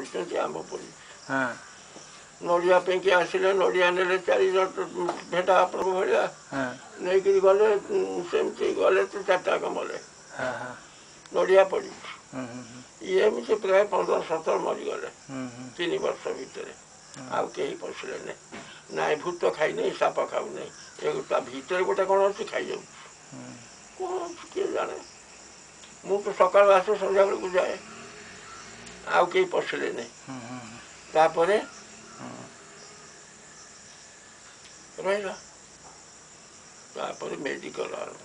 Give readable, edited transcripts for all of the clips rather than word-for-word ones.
ପଡ଼ିଛନ୍ତି, ଆମ୍ବ ପଡ଼ିଛି। ନଡ଼ିଆ ପାଇଁକି ଆସିଲେ, ନଡ଼ିଆ ନେଲେ 4 ଜଣ ଭେଟା ଆପଣଙ୍କ ଭଳିଆ ନେଇକିରି ଗଲେ। ସେମିତି ଗଲେ ତ ଚାରିଟା ମଲେ, ନଡ଼ିଆ ପଡ଼ିଛି। ଇଏ ଏମିତି ପ୍ରାୟ 15-17 ମରିଗଲେ 3 ବର୍ଷ ଭିତରେ। ଆଉ କେହି ପଶିଲେନି। ନାଇଁ ଭୂତ ଖାଇନେଇ, ସାପ ଖାଉନାହିଁ, ଏ ତା ଭିତରେ ଗୋଟେ କ'ଣ ଅଛି, ଖାଇଯାଉଛି। କ'ଣ ଅଛି କିଏ ଜାଣେ? ମୁଁ ତ ସକାଳୁ ଆସେ, ସନ୍ଧ୍ୟାବେଳକୁ ଯାଏ। ଆଉ କେହି ପଶିଲେନି। ତାପରେ ରହିଲା। ତାପରେ ମେଡ଼ିକାଲ ଆରମ୍ଭ।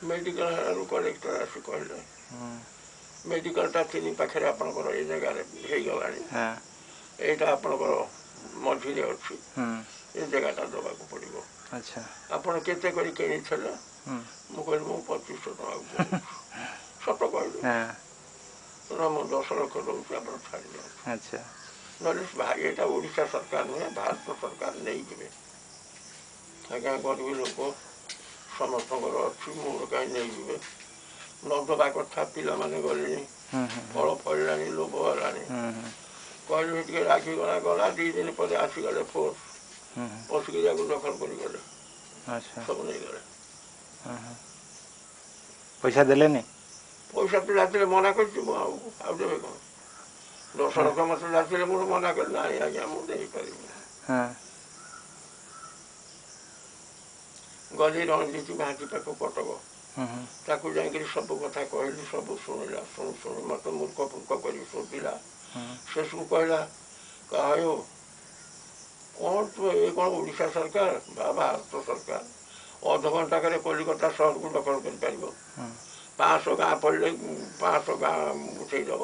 ମେଡ଼ିକାଲ ହେଲାରୁ କଲେକ୍ଟର ଆସି କହିଲେ, ମେଡ଼ିକାଲଟା ତିନି ପାଖରେ ଆପଣଙ୍କର ଏଇ ଜାଗାରେ ହେଇଗଲାଣି, ଏଇଟା ଆପଣଙ୍କର ମଝିରେ ଅଛି, ଏ ଜାଗାଟା ଦେବାକୁ ପଡ଼ିବ। ଆପଣ କେତେ କରି କିଣିଥିଲେ? ମୁଁ କହିଲି, ମୁଁ 2500 ଟଙ୍କାକୁ। ସତ କହିଲି ନା, ମୁଁ 10 ଲକ୍ଷ ଦେଉଛି, ଆପଣ ଛାଡ଼ି ଦିଅନ୍ତୁ। ନହେଲେ ଭାଇ, ଏଇଟା ଓଡ଼ିଶା ସରକାର ନୁହେଁ, ଭାରତ ସରକାର ନେଇଯିବେ। ଆଜ୍ଞା, ଗରିବ ଲୋକ, ସମସ୍ତଙ୍କର ଅଛି, ମୋର କାହିଁ ନେଇଯିବେ? ନ ଦେବା କଥା। ପିଲାମାନେ ଗଲେଣି, ଫଳ ଫଳିଲାଣି, ଲୋଭ ହେଲାଣି। କହିଲି, ଟିକେ ରାଗିଗଲା, ଗଲା। 2 ଦିନ ପରେ ଆସିଗଲେ ଫୋର୍ସ, ପଶିକି ଯାକୁ ଦଖଲ କରିଗଲେ, ସବୁ ନେଇଗଲେ। ପଇସା ଦେଲେନି? ପଇସା ତ ଯାଚିଲେ ମନା କରିଛି ମୁଁ। ଆଉ ଦେବେ କ'ଣ? 10 ଲକ୍ଷ ମୋତେ ଯାଚିଲେ, ମୁଁ ମନା କଲି, ନାଇଁ ଆଜ୍ଞା, ମୁଁ ଦେଇପାରିବିନି। ଗଲି ରଣଜିତ ମହାନ୍ତି ପାଖକୁ, କଟକ। ତାକୁ ଯାଇକିରି ସବୁ କଥା କହିଲି, ସବୁ ଶୁଣିଲା। ଶୁଣୁ ଶୁଣୁ ମୋତେ ମୂର୍ଖ ଫୂର୍ଖ କରି ଶୋଧିଲା। ଶେଷକୁ କହିଲା, କାହାୟୋ, କ'ଣ ତୁ, ଏ କ'ଣ ଓଡ଼ିଶା ସରକାର ବା ଭାରତ ସରକାର ଅଧଘଣ୍ଟାକରେ କଲିକତା ସହରକୁ ଦଖଲ କରିପାରିବ? 500 ଗାଁ ପଡ଼ିଲେ 500 ଗାଁ ଉଠେଇଦେବ।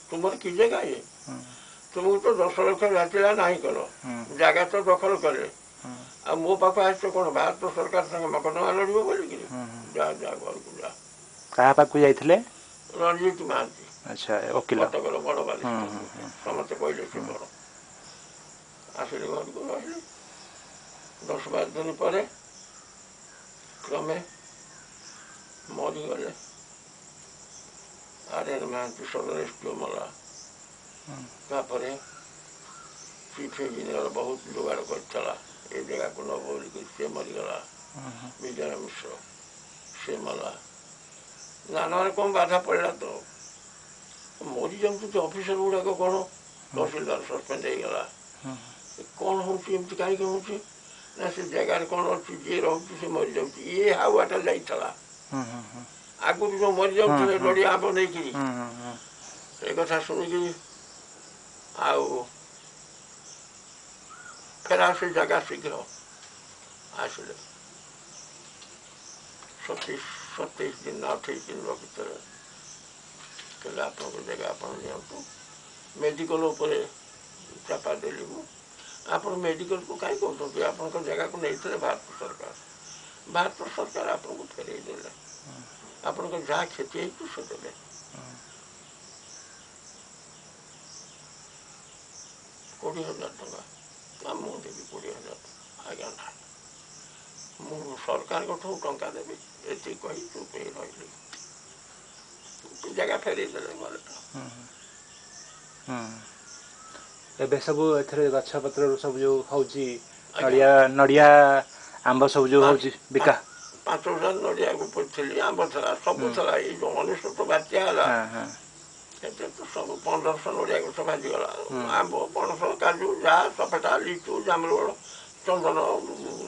ତୁମର କି ଜାଗା ଇଏ? ତୁମକୁ ତ 10 ଲକ୍ଷ ଯାଚିଲା, ନାହିଁ କଲ, ଜାଗା ତ ଦଖଲ କଲେ, ଆଉ ମୋ ପାଖକୁ ଆସିଛ କ'ଣ ଭାରତ ସରକାର ସାଙ୍ଗେ ମକଦ୍ଦମା ଲଢ଼ିବ ବୋଲିକିରି? ଯା, ଯା, ଘରକୁ ଯା। କାହା ପାଖକୁ ଯାଇଥିଲେ? ରଣଜିତ ମହାନ୍ତି। ଆଚ୍ଛା, ଓକିଲ। କଟକର ବଡ଼ ବାରିଷ୍ଟର, ସମସ୍ତେ କହିଲେ ସେ ବଡ଼। ଆସିଲି ଘରକୁ, ରହିଲି। 10-12 ଦିନ ପରେ କ୍ରମେ ମରିଗଲେ। ଆର୍ ଏନ୍ ମହାନ୍ତି ସଦର ଏସ୍ ଡି ଓ ମଲା। ତାପରେ ଚିଫ୍ ଇଞ୍ଜିନିୟର ବହୁତ ଯୋଗାଡ଼ କରିଥିଲା ଏ ଜାଗାକୁ ନେବ ବୋଲିକି, ସେ ମରିଗଲା। ବିଜୟ ମିଶ୍ର, ସେ ମଲା। ନାନାରେ କ'ଣ ବାଧା ପଡ଼ିଲା ତ ମରିଯାଉଛନ୍ତି ଅଫିସର ଗୁଡ଼ାକ। କ'ଣ ତହସିଲଦାର ସସ୍ପେଣ୍ଡ ହେଇଗଲା। କ'ଣ ହେଉଛି? ଏମିତି କାହିଁକି ହେଉଛି? ନା, ସେ ଜାଗାରେ କ'ଣ ଅଛି, ଯିଏ ରହୁଛି ସେ ମରିଯାଉଛି। ଇଏ ହାୱାଟା ଯାଇଥିଲା। ଆଗରୁ ଯେଉଁ ମରିଯାଉଥିଲେ ନଡ଼ିଆ ଆମ୍ବ ନେଇକିରି, ସେ କଥା ଶୁଣିକିରି ଆଉ ଫେର ସେ ଜାଗା ଶୀଘ୍ର ଆସିଲେ। 27 ଦିନ, 28 ଦିନ ଭିତରେ କହିଲେ, ଆପଣଙ୍କ ଜାଗା ଆପଣ ନିଅନ୍ତୁ। ମେଡ଼ିକାଲ ଉପରେ ଚାପା ଦେଲି ମୁଁ। ଆପଣ ମେଡ଼ିକାଲକୁ କାହିଁ କହୁଛନ୍ତି? ଆପଣଙ୍କ ଜାଗାକୁ ନେଇଥିଲେ ଭାରତ ସରକାର, ଭାରତ ସରକାର ଆପଣଙ୍କୁ ଫେରେଇ ଦେଲେ। ଆପଣଙ୍କ ଯାହା କ୍ଷତି ହେଇଛି ସେ ଦେବେ। 20,000 ଟଙ୍କା ନା, ମୁଁ ଦେବି 20,000 ଟଙ୍କା। ଆଜ୍ଞା ନା, ମୁଁ ସରକାରଙ୍କଠୁ ଟଙ୍କା ଦେବି। ଏତିକି କହି ଚୁପ୍ ହେଇ ରହିଲି। ଜାଗା ଫେରେଇ ଦେଲେ, ଗଲେ। ଏବେ ସବୁ ଏଥିରେ ଗଛ ପତ୍ରରୁ ସବୁ ଯୋଉ ହଉଛି, ନଡ଼ିଆ, ନଡ଼ିଆ ଆମ୍ବ ସବୁ ଯୋଉ ହଉଛି ବିକା? 5000 ନଡ଼ିଆକୁ ପୋତିଥିଲି, ଆମ୍ବ ଥିଲା, ସବୁ ଥିଲା। ଏଇ ଯୋଉ 99 ବାତ୍ୟା ହେଲା, ସେଥିରେ ତ ସବୁ 1500 ନଡ଼ିଆ ଗଛ ଭାଜିଗଲା। ଆମ୍ବ, ପଣସ, କାଜୁ, ଯାହା ସଫେଟା, ଲିଚୁ, ଜାମୁରୋଳ, ଚନ୍ଦନ,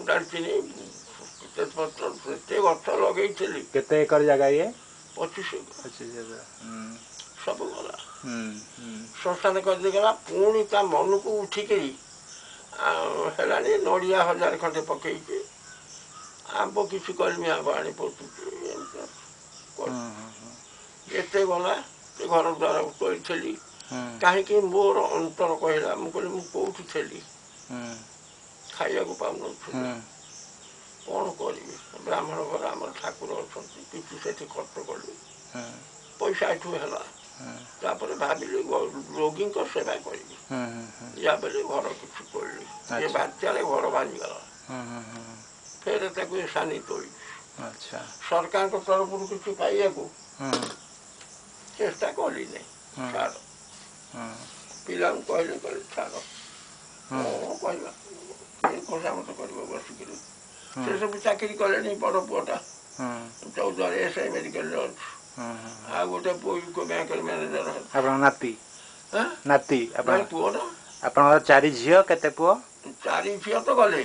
ଡାଲଚିନି, ତେଜପତ୍ର, ସେତେ ଗଛ ଲଗେଇଥିଲି। କେତେ ଏକର ଜାଗା ଇଏ? 25। 25 ଏକର। ସବୁ ଗଲା, ଶ୍ମଶାନ କରିଦେଇଗଲା। ପୁଣି ତା ମନକୁ ଉଠିକିରି ହେଲାଣି। ନଡ଼ିଆ ହଜାର ଖଣ୍ଡେ ପକେଇଛି, ଆମ୍ବ କିଛି କଲମି ଆମ୍ବ ଆଣି ପୋତୁଛି। ଏମିତି ଏତେ ଗଲା। ସେ ଘର ଦ୍ୱାର ତୋଳିଥିଲି। କାହିଁକି ମୋର ଅନ୍ତର କହିଲା, ମୁଁ କହିଲି, ମୁଁ କୋଉଠି ଥିଲି, ଖାଇବାକୁ ପାଉନଥିଲି, କ'ଣ କରିବି? ବ୍ରାହ୍ମଣ ଘର ଆମର, ଠାକୁର ଅଛନ୍ତି, କିଛି ସେଠି ଖର୍ଚ୍ଚ କଲି, ପଇସା ଏଠୁ ହେଲା। ତାପରେ ଭାବିଲି ରୋଗୀଙ୍କ ସେବା କରିବି ଯା ବୋଲି ଘର କିଛି ତୋଳିଲି। ଏ ବାତ୍ୟାରେ ଘର ଭାଙ୍ଗିଗଲା, ଫେର ତାକୁ ସାନି ତୋଳିଛି। ସରକାରଙ୍କ ତରଫରୁ କିଛି ପାଇବାକୁ ଚେଷ୍ଟା କଲିନି, ଛାଡ଼। ପିଲାଙ୍କୁ କହିଲେ, କହିଲେ ଛାଡ଼, କଣ କହିବା, କିଏ ଖୋସାମତ କରିବ ବସିକିରି। ସେ ସବୁ ଚାକିରି କଲେଣି। ବଡ଼ ପୁଅଟା 14 ଏସ୍ I ମେଡିକାଲରେ ଅଛି, ଆଉ ଗୋଟେ ପୁଅ ୟୁକୋ ବ୍ୟାଙ୍କରେ ମ୍ୟାନେଜର ଅଛି। ଆପଣଙ୍କ ନାତି? ନାତି ଆପଣ? ପୁଅ ନା। ଆପଣଙ୍କର 4 ଝିଅ, କେତେ ପୁଅ? 4 ଝିଅ ତ ଗଲେ,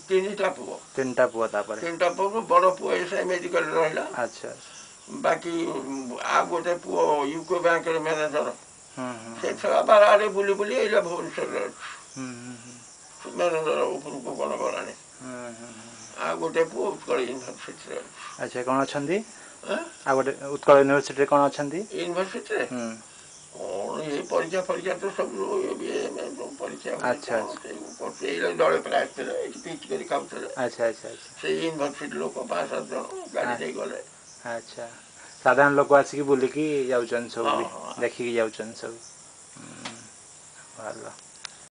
3ଟା ପୁଅ। 3ଟା ପୁଅ, ତାପରେ 3ଟା ପୁଅ, ବଡ଼ ପୁଅ ଏସ୍ I ମେଡିକାଲରେ ରହିଲା। ଆଚ୍ଛା। ବାକି ଆଉ ଗୋଟେ ପୁଅ ୟୁକୋ ବ୍ୟାଙ୍କରେ ମ୍ୟାନେଜର। ସେ ଛୁଆ ବାର ଆଡ଼େ ବୁଲି ବୁଲି ଏଇଲା ଭୁବନେଶ୍ୱରରେ ଅଛି, ମ୍ୟାନେଜର ଉପରକୁ କଣ ଗଲାଣି। ଆଉ ଗୋଟେ ପୁଅ ଉତ୍କଳ ୟୁନିଭର୍ସିଟିରେ ଅଛି। ଆଚ୍ଛା, କଣ ଅଛନ୍ତି? ଆଉ ଗୋଟେ ଉତ୍କଳ ୟୁନିଭର୍ସିଟିରେ କଣ ଅଛନ୍ତି? ୟୁନିଭର୍ସିଟିରେ କଣ ଏଇ ପରୀକ୍ଷା ଫରୀକ୍ଷା ତ ସବୁ ପରୀକ୍ଷା। ଆଚ୍ଛା। ଏଇ ଦଳେ ପ୍ରାୟ ଆସିଥିଲେ, ଏଇଠି ପିଚ୍ କରି ଖାଉଥିଲେ। ଆଚ୍ଛା ଆଚ୍ଛା ଆଚ୍ଛା। ସେଇ ୟୁନିଭର୍ସିଟି ଲୋକ 5 7 ଜଣ ଗାଡ଼ି ନେଇ ଗଲେ। ଆଚ୍ଛା, ସାଧାରଣ ଲୋକ ଆସିକି ବୁଲିକି ଯାଉଛନ୍ତି ସବୁ, ବି ଦେଖିକି ଯାଉଛନ୍ତି ସବୁ। ଭଲ।